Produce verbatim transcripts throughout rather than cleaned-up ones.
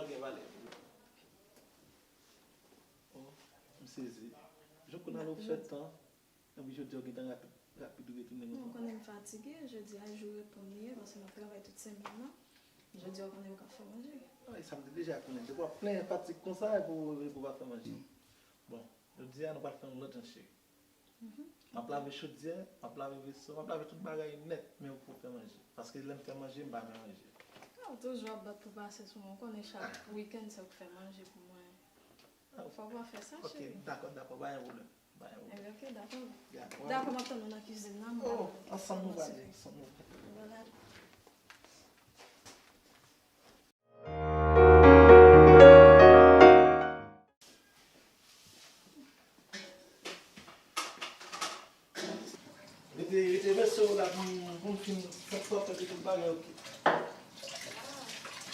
Gen valè. Oh, m sezi. Jouk kounye a nou fè tan. Epi jodi a w gentan rapid, rapid ou retounen konsa. Non, ou konnen m fatige, jodi a jou repo m li ye, paske m ap travay tout semèn nan. Jodi a ou konnen m ka fè manje. Ah, e sa m te deja konnen. Depi w ap plenyen fatig konsa, epi w, epi w pa fè manje. Bon, jodi a nou pral fè yon lòt jan cheri. M ap lave chodyè, m ap lave veso, m ap lave tout bagay nèt, men ou pou fè manje. Paske lè m fè manje, m pa fè manje. Ah, ou toujou ap bat pou pase sou mwen. Ou konnen chak wikenn se ou k fè manje pou mwen. Ah, fò w pa fè sa, cheri. Ok, dakò, dakò, pa gen pwoblèm. Pa gen pwoblèm. Ebyen, ok, dakò. Ya, dakò, m ap tann ou nan kizin nan. Oh, ansanm nou prale, ansanm nou prale. Vwala. Rete, rete, mesye, la pou, pou m fin fè, fè, fè tout bagay, ok.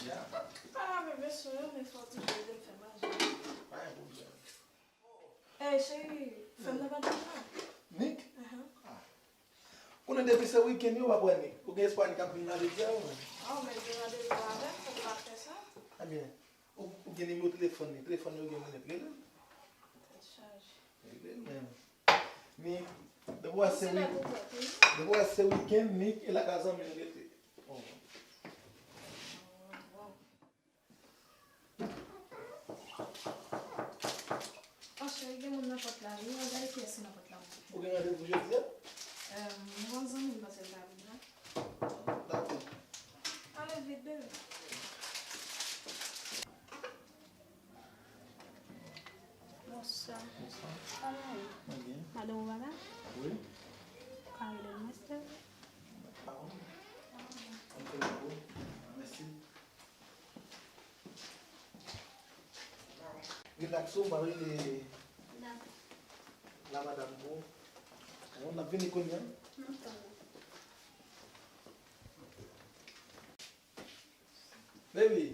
Ya. Pa lave veso yo, men fò w toujou ede m fè manje. Pa gen pwoblèm. Ey, cheri, fè m nan pa deja. Nik? Ahan. Ah. Konnen depi se wikenn yo, w ap wè Nik. Ou gen espwa Nik ap vin lave djè ou? Ah, men gen randevou avè m, fòk l ap fè sa. Ebyen, ou, ou gen nimewo telefòn li, telefòn li ou gen, ou gen, rele l. Tèt chaje. Rele l menm. Nik, depi w wè se wi-, depi w wè se wikenn, Nik e lakay zanmi l rete. Oh. Oh, cheri, gen moun nan pòt la, wi. Al gade kiyès ki nan pòt la, wi. Ou gen randevou jodi a? Em, yon zanmi m panse l ta vin la. Dakò. Ale vit, bebe. Bonswa. Bonswa. Kòman w ye? Mwen byen. Madanm ou pa la? Wi. Ou ka rele l mwen, silvouplè? Pa konnen. Ann fè yon kou. Mèsi. Rilaks ou, m ap rele la madanm pou ou. Bon, n ap vini kounye a. Baby.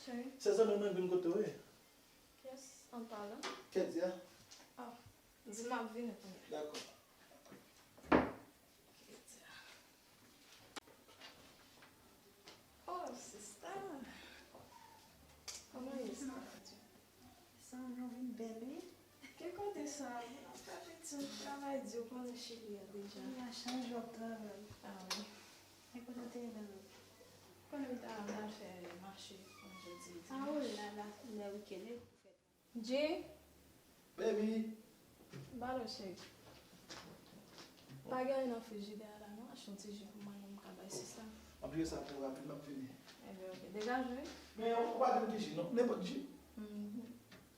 Cheri. Se zanmi mwen vin kote w, wi. Kiyès an palan? Kedia. Ah, di m ap vini kounye a. Dakò. Kedia. Oh, sista. Kòman w ye, sista? Sanble w vin bèl, wi. Ki kote sa? Mwen ap fè piti, m travay di, ou konnen Chili a deja. Wi, a chak jou w ap travay. Ah, wi. E kote w te ye la menm? Konnen m ta, m t al fè mache, kòm jodi dimanch. Ah, wi, la, la, lè wikenn, wi, pou fè travay. Jay? Baby! Balo, cheri. Pa gen anyen nan frijidè a la, non? Achte yon ti ji pou mwen, m ka bay sista. M ap jere sa pou ou rapid, m ap vini. Ebyen, ok. Degaje, wi. Men, ou pa di m ki ji, non? Nenpòt ji. Mhm.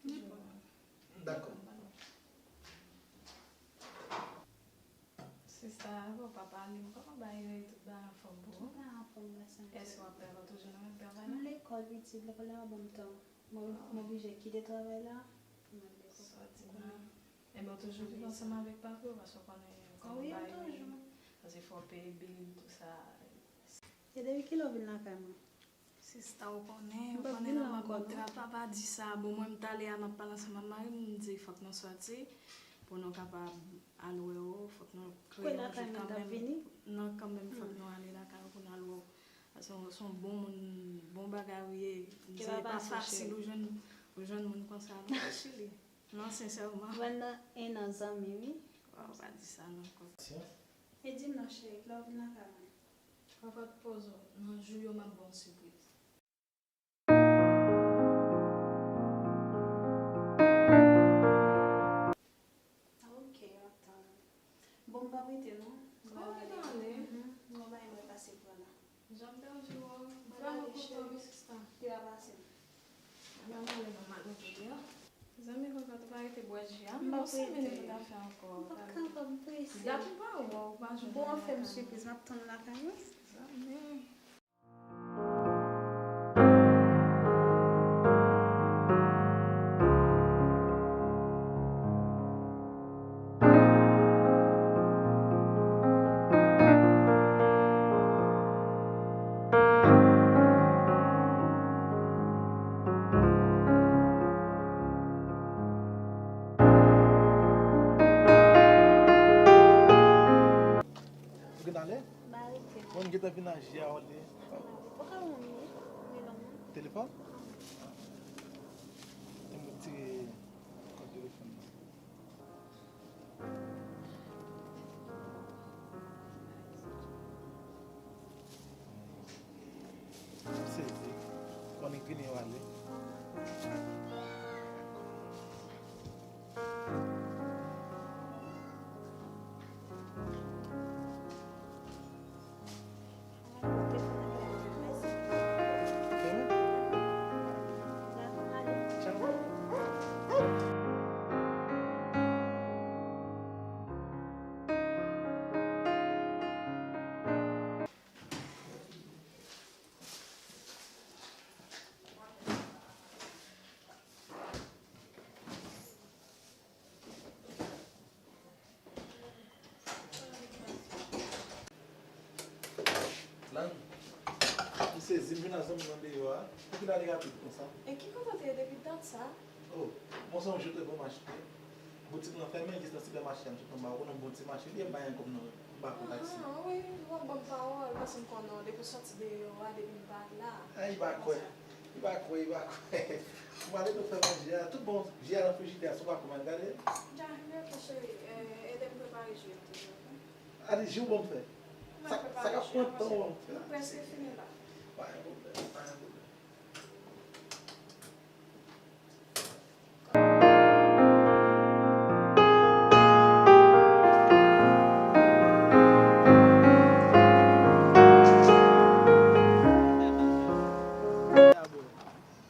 Ji pou mwen. Dakò. Sista, ou pa pale, m kòman bay tout bagay anfòm pou ou? Tout bagay anfòm, grasye a Dye. Èske w ap travay toujou nan menm travay la? M lekòl, pitit, lekòl la pa ban m tan. Mwen, mwen oblije kite travay la pou m al lekòl. Sa w di la. Ebyen, w toujou viv ansanm avèk papi w, paske w konnen kòman bagay yo ye. Wi, m toujou. Paske fò w peye bil, tout sa. E depi kilè w vin lakay mwen? Sista, ou konnen, ou konnen nan mwen kontra, pa, pa di sa. Bon, mwen, m t ale a, m ap pale ansanm ak mari m, m di fòk nou sòti pou nou kapab al wè w, fòk nou kreye yon jou kanmenm. Nan kanmenm, fòk nou ale lakay ou pou n al wè w. Paske se yon bon moun, bon bagay ou ye. M di, e pa fasil ou jwenn, ou jwenn moun konsa, non, nan Chili. Non, sensèman. Mwen nan en an zanmi, wi. Waw, pa di sa non, kòk. E di m non, cheri, kilè w vin lakay mwen? Papa, poze w. Nan jou yo, m ap ba w sipriz. Ok, m ap tann. Bon, m p ap rete non. Mwen pral ale. Mhm. Mwen bay mwen pase pran la. Jan m pèdi w, m vrèman kontan wi sista. Li pa pase. Ann ale non, m al nan kote a. Zanmi, kòkòt, ou pa rete bwè ji a. M ap rete. Ou pa prese. Dat m pa wè w, ou pa jwenn mwen lakay mwen. Bon, fè m sipriz, m ap tann ou lakay mwen. Zanmi. Ou gentan ale? M pa rete non. Mwen, m gentan vin nan ji a, ou ale. Ou ka ban m li, li nan men w. Telefòn? Zanmi m nan deyò a. Epi l ale rapid konsa. E ki kote w te ye depi dat sa? Oh, bon, se yon jou te bon mache. Boutik lan fèmen, jis nan sipèmache a, m sot anba, ou konnen yon bon ti mache li ye, m pa gen kòb nan men m, m pa pran taksi. Ah, wi, w ap ban m pawòl, paske m konnen w, depi w soti deyò a, depi m pa la. Ah, li pa kwè, li pa kwè, li pa kwè. M prale tou fè manje a, tout bon, ji a nan frijidè a, si w pa kwè m al gade. Dja, m rete cheri, eh, ede m prepare ji a toujou, ok? Ale, ji w ban m fè. Sa, sa k ap pran tan w ap fè la. Nou prèske fini la. Pa gen pwoblèm, pa gen pwoblèm.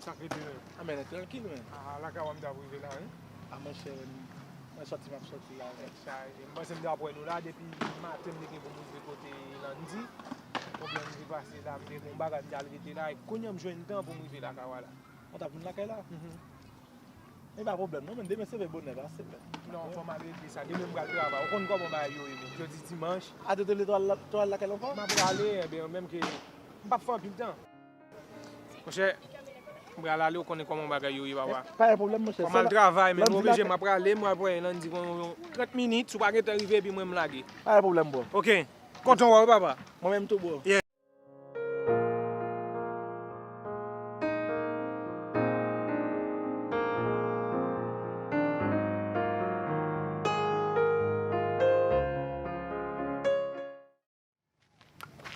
Sa k rete menm? A, men, trankil, men. A, lakay w a m t ap rive la, wi. A, monchè, mwen sòti, m ap sòti la, men. Sa, m panse m t ap wè nou la depi maten, m te gen pou m rive kote Landy. Pwoblèm ki pase la, m te gen yon bagay, m t al rete la, e kounye a m jwenn tan pou m rive lakay w la. Ou t ap vin lakay la? Mhm. E pa pwoblèm, non, men demen se vre bonè, pase, men. Non, fò m al regle sa. Demen m pral travay. Ou konn kòman bagay yo ye, men. Jodi dimanch. A, te tele, to al, to al lakay l ankò? M ap prale, enben, menm ke m p ap fè anpil tan. Monchè, m pral ale, ou konnen kòman bagay yo ye, papa. Pa gen pwoblèm, monchè. Fò m al travay, men m oblije, m ap prale, m pral pran Landy pou yon trant minit, si w pa gentan rive, epi mwen m lage. Pa gen pwoblèm, bro. Ok. Kontan wè w, papa. Mwen menm tou, bro. Yeah.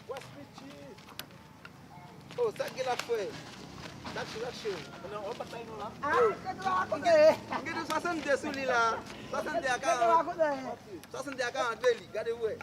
Wes Richie! Oh, sa k gen la, frè? Sa k cho, sa k cho? Non, w ap batay nou la. Ah, kote w a kote? M gen de swasannde sou li la. Swasannde a karant. Swasannde a karant, vle li. Gade w wè.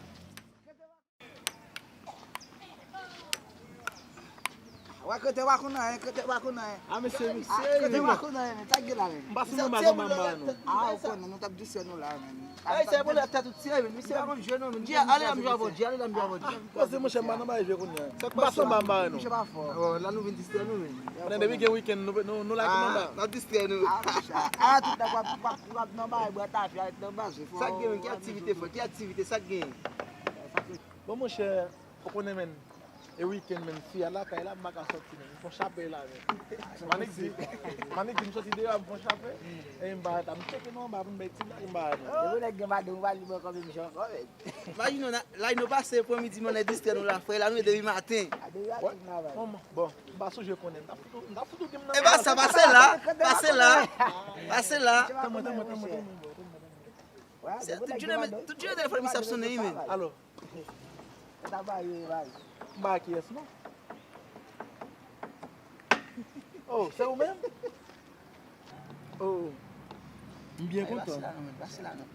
Wè, krete w pa konn anyen, krete w pa konn anyen. A, mesye, misye, krete w pa konn anyen, men. Sa k gen la, men? M pa sou menm bagay, m pa, m pa, non. Ah, ou konnen, nou t ap distrè nou la, men. Ay, se pou la tèt ou tire, men. Misye pa konn jwe, non, men. Jè, ale la m jwe avè w, Jè, ale la m jwe avè w, Jè. Pase, monchè, m pa nan bagay jwe kounye a. M pa sou menm bagay, non. Misye pa fò. Oh, la nou vin distrè nou, men. Konnen depi gen wikenn, nou, nou, nou lage manba. N ap distrè nou. Ah, monchè. Ah, tout nèg w ap, w ap, w ap nan bagay, bwè tafi, al nan baz, fò. Sa k gen, men? Ki aktivite, frè? Ki aktivite? Sa k gen? Bon, monchè, ou konnen, men. E wikenn, men, fi a lakay la, m pa ka sòti, men. M fon chape la, men. Manik di, Manik di m sòti deyò, m fon chape. E m pa reta, m tcheke nou anba pou m bay ti blag, m pa rete. Depi nèg gen madanm, ou pa li bò kanpe misye ankò, men. Imajine w, Layno pase aprèmidi, men, nèg distrè nou la, frè, la nou ye depi maten. A, depi maten travay. Bon, bon, m pa sonje konnen, m ta fout ou, m ta fout ou gen m nan. E pa sa, pase la, pase la, pase la. Tann mwen, tann mwen, tann mwen, tann mwen, bro, tann mwen, tann mwen. Se tout jounen, tout jounen telefòn misye ap sonnen, wi, men. Alo. Sa ta ba yo, e ba yo. M pa kiyès, non. Oh, se ou menm? Oh. M byen kontan. Pase la, non, men, pase la, non.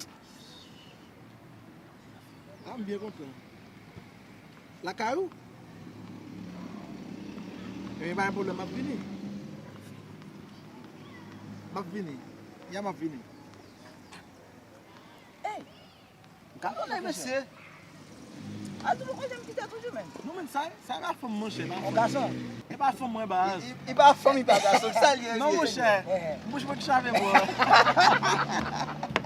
Ah, m byen kontan. Lakay ou? Ebyen, pa gen pwoblèm, m ap vini. M ap vini. Ya, m ap vini. Ey! M ka konnen, mesye. A, tou nou konnen m kite toujou, men. Non, men, sa, sa e pa fanm, monchè, pa fanm. Yon gason. E pa fanm, mwen, baz. Li, li, li pa fanm, li pa gason. Sa l ye, non, monchè. Monchè, mwen ki chave, bro.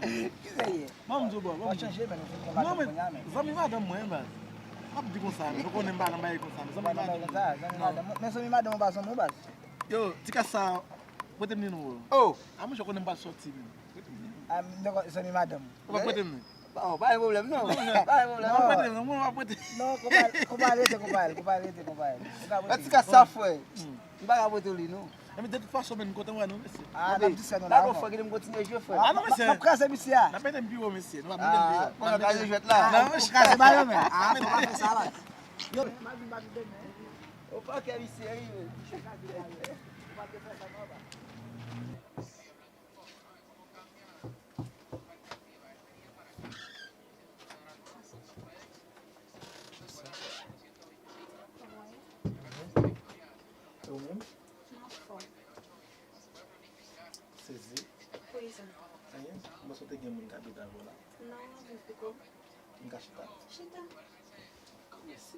Ki sa l ye? Ban m di w, bro, ban m di w. W ap chanje, men, ou fin gen madanm kounye a, men. Zanmi madanm mwen, baz. M ap di konsa, men. Nou konnen m pa nan bagay konsa, men. Zanmi madanm. Zanmi madanm. Men zanmi madanm ou pa zanmi w, baz. Yo, ti kasa, prete m nimewo w. Oh! A, monchè, ou konnen m pral sòti, men. Prete m nimewo w. A, m dakò, zanmi madanm. Ou pa prete m li? Bon, pa gen pwoblèm, non. Pa gen pwoblèm, non. Ou pa prete m, non, ou pa prete. Non, konpa, konpa rete, konpa, konpa rete, konpa. Ou ka prete. An tou ka, sa, frè. M pa ka prete w li, non. Enben, de tout fason, men, m kontan wè nou, mesye. A, n ap distrè nou la, non. Dakò, frè, kite m kontinye jwe, frè. A, non, mesye. N ap kraze misye a. N ap mete m pi wo, mesye. Nou ap mete m pi wo. Konn kraze jwèt la. Non, men, kraze ba yo, men. A, fò pa fè sa, la. Yo, m ap vin bat ou demen. Ou pa kè misye, wi, men. E ou menm? M anfòm. Sezi? Wi, sa. Anyen? M panse w te gen moun k abite avè w la. Non, m poko. M ka chita? Chita. Mèsi.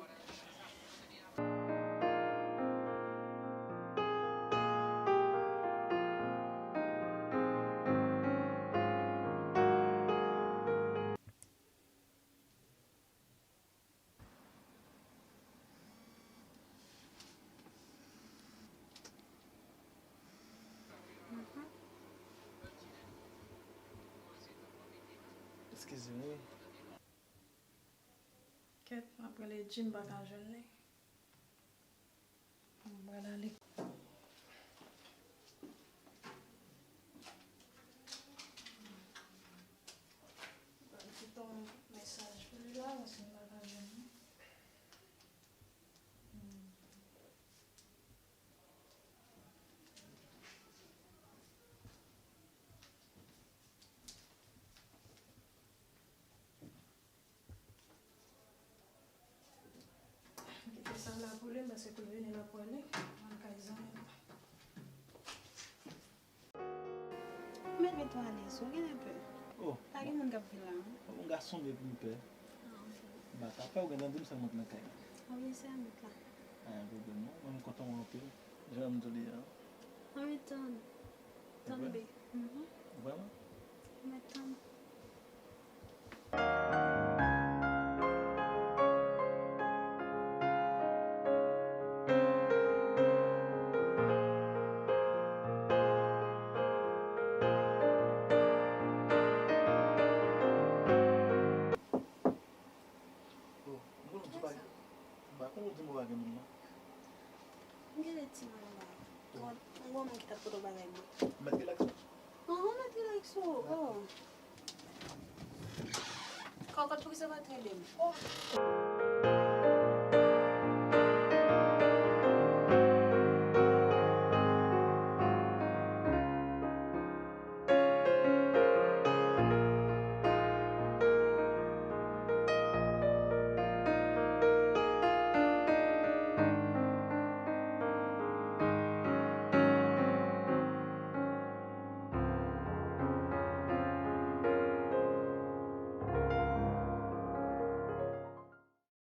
Eskize m, wi. Kèt, m ap rele Jim, m pa ka jwenn li. M pral ale. M pral kite yon mesaj pou li la, paske m pa ka jwenn li. Hmm. Kite sa la pou li, paske pou l vini l ap wè li. Mwen kay zanmi m. Ou mèt mete w alèz, ou genlè pè. Oh, pa gen moun k ap vin la, non? Yon gason byen pou m pè. Ah, ok. M pa ka pè, ou gentan di m sa m ap nan kay la. Ah wi, se anmèt la. Pa gen pwoblèm, non. Mwen, m kontan wè w anpil. Jan m di w li a. Anmèt tann. Tann byen. Mhm. Vrèman? Anmèt tann. Oh, m konnen w di pa, m pa konnen w di m ou pa gen moun, non. M gen de timoun la. Yon gwo moun ki t ap pote yon bagay bò. Mèt rilaks ou? Anhan, mèt rilaks ou. Oh. Kòkòt, poukisa w pa t rele m? Oh.